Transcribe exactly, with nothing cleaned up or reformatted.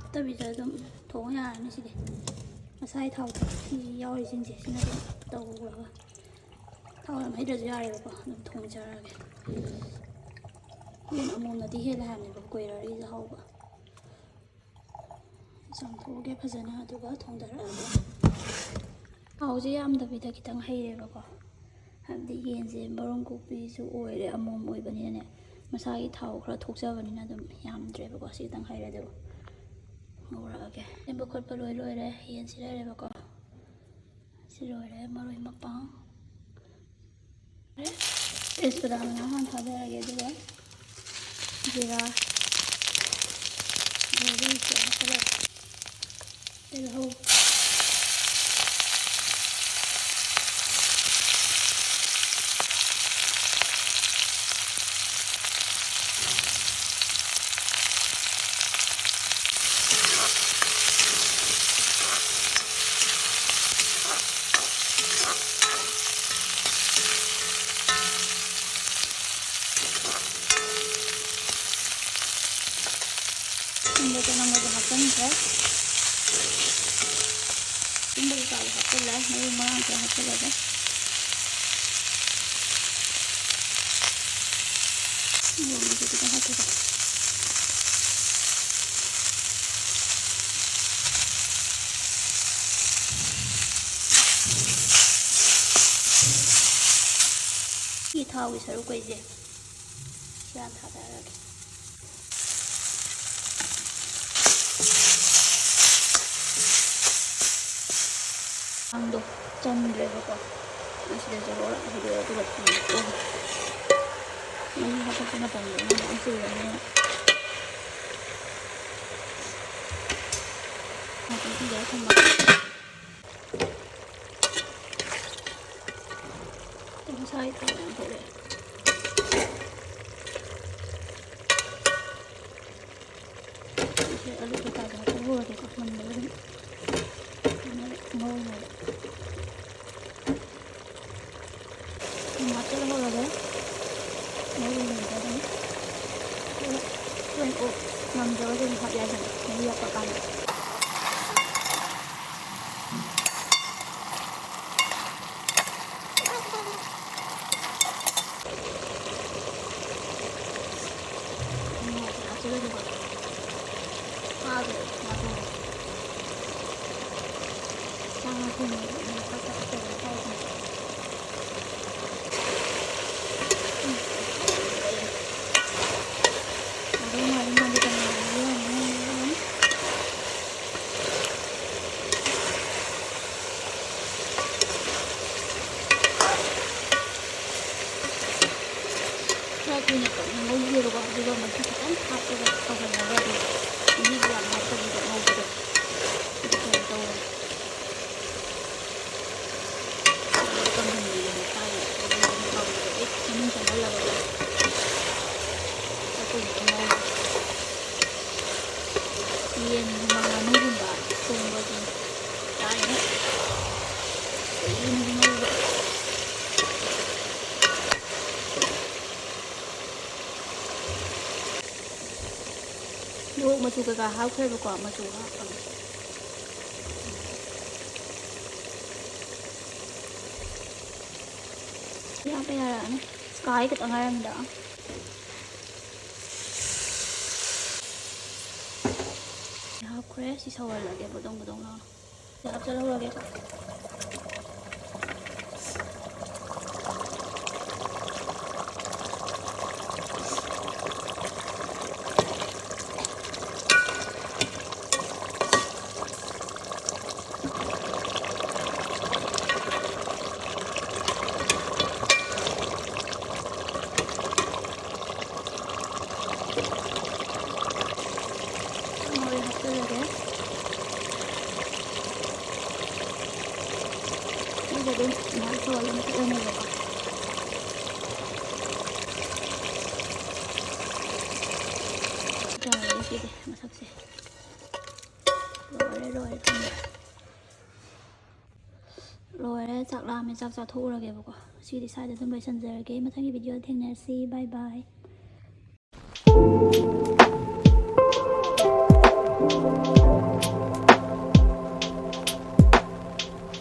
ꯐꯠꯇꯕꯤꯗ ꯑꯗꯨꯝ ꯊꯣꯡ ꯌꯥꯔꯅꯤ ꯁꯤꯗꯤ꯫ ꯉꯁꯥꯏ ꯊꯥꯎ ꯊꯣꯛꯈꯤ ꯌꯥꯎꯔꯤꯁꯤꯡꯁꯦ ꯁꯤꯅ ꯑꯗꯨꯝ ꯇꯧꯔꯒ ꯊꯥꯎ ꯌꯥꯝ ꯍꯩꯗ꯭ꯔꯁꯨ ꯌꯥꯔꯦꯕꯀꯣ꯫ ꯑꯗꯨꯝ ꯊꯣꯡꯖꯔꯒꯦ꯫ ꯌꯦꯟ ꯑꯃꯣꯝꯅꯗꯤ ꯍꯦꯜꯂꯦ ꯍꯥꯏꯕꯅꯦꯕ ꯀꯣꯏꯂꯔꯒꯤꯁꯦ ꯍꯥꯎꯕ꯫ ꯆꯥꯝꯊꯣꯛꯑꯒꯦ ꯐꯖꯅ, ꯑꯗꯨꯒ ꯊꯣꯡꯗꯔꯛꯑꯒꯦ꯫ ꯊꯥꯎꯁꯦ ꯌꯥꯝꯗꯕꯤꯗ ꯈꯤꯇꯪ ꯍꯩꯔꯦꯕꯀꯣ, ꯍꯥꯏꯕꯗꯤ ꯌꯦꯟꯁꯦ ꯃꯔꯨꯝ ꯀꯣꯛꯄꯤꯁꯨ ꯑꯣꯏꯔꯦ, ꯑꯃꯣꯝ ꯑꯣꯏꯕꯅꯤꯅꯅꯦ, ꯃꯁꯥꯒꯤ ꯊꯥꯎ ꯈꯔ ꯊꯣꯛꯆꯕꯅꯤꯅ ꯑꯗꯨꯝ ꯌꯥꯝꯗ꯭ꯔꯦꯕꯀꯣ꯫ ꯁꯤ ꯈꯤꯇꯪ ꯍꯩꯔꯦ, ꯑꯗꯨꯒ ꯉꯧꯔꯛꯑꯒꯦ꯫ ꯁꯦꯝꯕ ꯈꯣꯠꯄ ꯂꯣꯏ ꯂꯣꯏꯔꯦ꯫ ꯌꯦꯟꯁꯤ ꯂꯩꯔꯦꯕꯀꯣ꯫ ꯁꯤ ꯂꯣꯏꯔꯦ꯫ ꯃꯔꯣꯏ ꯃꯄꯥꯡ, ꯇꯦꯖꯄꯇꯥ ꯃꯅꯥ ꯍꯥꯟꯅ ꯊꯥꯗꯔꯒꯦ, ꯑꯗꯨꯒ ꯖꯤꯔꯥ, ꯑꯗꯒꯤ ꯀꯩꯅꯣ ꯈꯔ, ꯇꯤꯜꯍꯧ꯫ ꯁꯤꯡꯗꯣ ꯆꯅꯝꯒꯗꯣ ꯍꯥꯞꯆꯤꯟꯈ꯭ꯔꯦ꯫ ꯁꯤꯡꯗꯣ ꯀꯩꯀꯥꯗꯣ ꯍꯥꯞꯆꯤꯜꯂꯦ, ꯃꯔꯨ ꯃꯔꯥꯡ ꯈꯔ ꯍꯥꯞꯆꯤꯜꯂꯒ꯫ ꯃꯣꯔꯣꯛ ꯃꯆꯨ ꯈꯤꯇꯪ ꯍꯥꯞꯄꯤꯔꯦ꯫ ꯁꯤ ꯊꯥꯎꯒꯤ ꯁꯔꯨꯛꯈꯩꯁꯦ ꯁꯤ ꯍꯥꯟꯅ ꯊꯥꯗꯔꯒꯦ꯫ ꯊꯥꯡꯗꯣ ꯆꯟꯗ꯭ꯔꯦꯕꯀꯣ꯫ ꯑꯁꯤꯗꯁꯨ ꯂꯣꯏꯔ ꯍꯩꯗꯣꯛꯑꯦ, ꯑꯗꯨꯒ ꯊꯝꯃꯦ꯫ ꯃꯍꯤ ꯍꯥꯞꯄꯛꯄ ꯃꯇꯝꯗ ꯃꯣꯏ ꯃꯌꯥꯝ ꯆꯤꯜꯂꯅꯤꯅ꯫ ꯉꯥꯛꯇꯪ ꯊꯝꯖꯔ ꯊꯝꯃꯒꯦ꯫ ꯉꯁꯥꯏ ꯊꯥꯎ ꯌꯥꯝ ꯊꯣꯛꯂꯛꯑꯦ꯫ ꯁꯤꯁꯦ ꯑꯂꯨ ꯀꯩꯀꯥꯁꯦ ꯍꯥꯞꯆꯤꯜꯂꯨꯔꯗꯤꯀꯣ, ꯃꯨꯟꯕꯗ ꯑꯗꯨꯝ ꯐꯖꯅ ꯉꯧꯔꯅꯦꯕ꯫ ꯊꯨꯝ ꯍꯥꯞꯆꯤꯜꯍꯧꯔꯒꯦ꯫ ꯃꯔꯨ ꯂꯩꯔꯒ ꯑꯗꯨꯝ ꯍꯣꯔꯦꯟ ꯑꯣꯛ ꯉꯝꯗ꯭ꯔꯒꯁꯨ ꯑꯗꯨꯝ ꯍꯥꯞ ꯌꯥꯏꯗꯅ, ꯃꯍꯤ ꯈꯔ ꯀꯨꯏꯅ ꯀꯪꯅ ꯉꯧꯕꯤꯔꯣꯀꯣ꯫ ꯑꯗꯨꯒ ꯃꯍꯤ ꯈꯤꯇꯪ ꯍꯥꯞꯄꯒ ꯁꯧꯍꯜꯂꯒ ꯑꯗꯨꯝ ꯃꯍꯤꯁꯨ ꯌꯥꯝ ꯍꯥꯞꯇꯕꯤꯗ ꯉꯧꯕꯗꯣ ꯑꯗꯨ ꯀꯩꯅꯣ ꯇꯧꯔꯣ꯫ ꯀꯪꯍꯟꯕꯤꯔꯦ ꯃꯈꯥꯗ꯫ ꯑꯗꯨꯒ ꯊꯥꯎꯗꯣ ꯂꯣꯏ ꯃꯅꯨꯡ ꯆꯪꯍꯜꯂꯒ ꯈꯔ ꯀꯨꯏꯅ ꯉꯧꯔꯣ꯫ ꯌꯦꯟꯒꯨꯝꯕ ꯉꯥꯅꯨꯒꯨꯝꯕ ꯊꯣꯡꯕꯁꯦ ꯆꯥꯏꯅ ꯀꯨꯏꯅ ꯉꯧꯕ꯫ ꯃꯣꯔꯣꯛ ꯃꯆꯨ ꯀꯩꯀꯥ ꯍꯥꯞꯈ꯭ꯔꯦꯕꯀꯣ, ꯃꯆꯨ ꯍꯥꯞꯄꯒꯦ꯫ ꯁꯤ ꯍꯥꯞꯄ ꯌꯥꯔꯛꯑꯅꯤ꯫ ꯁꯤ ꯀꯥꯏ ꯈꯛꯇ ꯉꯥꯏꯔꯝꯗ꯫ ꯁꯤ ꯍꯥꯞꯈ꯭ꯔꯦ꯫ ꯁꯤ ꯁꯧꯍꯜꯂꯒꯦ ꯕꯣꯗꯣꯡ ꯕꯣꯗꯣꯡ ꯂꯥꯎꯅ꯫ ꯁꯤ ꯍꯥꯞꯆꯜꯍꯧꯔꯒꯦ꯫ ꯃꯔꯣꯏ ꯍꯥꯞꯆꯜꯂꯒꯦ꯫ ꯑꯩꯁꯦ ꯑꯗꯨꯝ ꯉꯥꯏꯍꯥꯛ ꯁꯧꯍꯜꯂꯒ ꯐꯨꯠꯂꯅꯦꯕꯀꯣ꯫ ꯇꯥꯔꯦ ꯁꯤꯗꯤ ꯃꯁꯛꯁꯦ꯫ ꯂꯣꯏꯔꯦ, ꯂꯣꯏꯔꯦ, ꯊꯝꯃꯦ꯫ ꯂꯣꯏꯔꯦ, ꯆꯥꯛ ꯂꯥꯝꯃꯦ, ꯆꯥꯛ ꯆꯥꯊꯣꯛꯎꯔꯒꯦꯕꯀꯣ꯫ ꯁꯤꯗꯤ ꯁ꯭ꯋꯥꯏꯗ ꯑꯗꯨꯝ ꯂꯣꯏꯁꯟꯖꯔꯒꯦ꯫ ꯃꯊꯪꯒꯤ ꯚꯤꯗꯤꯑꯣꯗ ꯊꯦꯡꯅꯔꯁꯤ꯫ ꯕꯥꯏ ꯕꯥꯏ꯫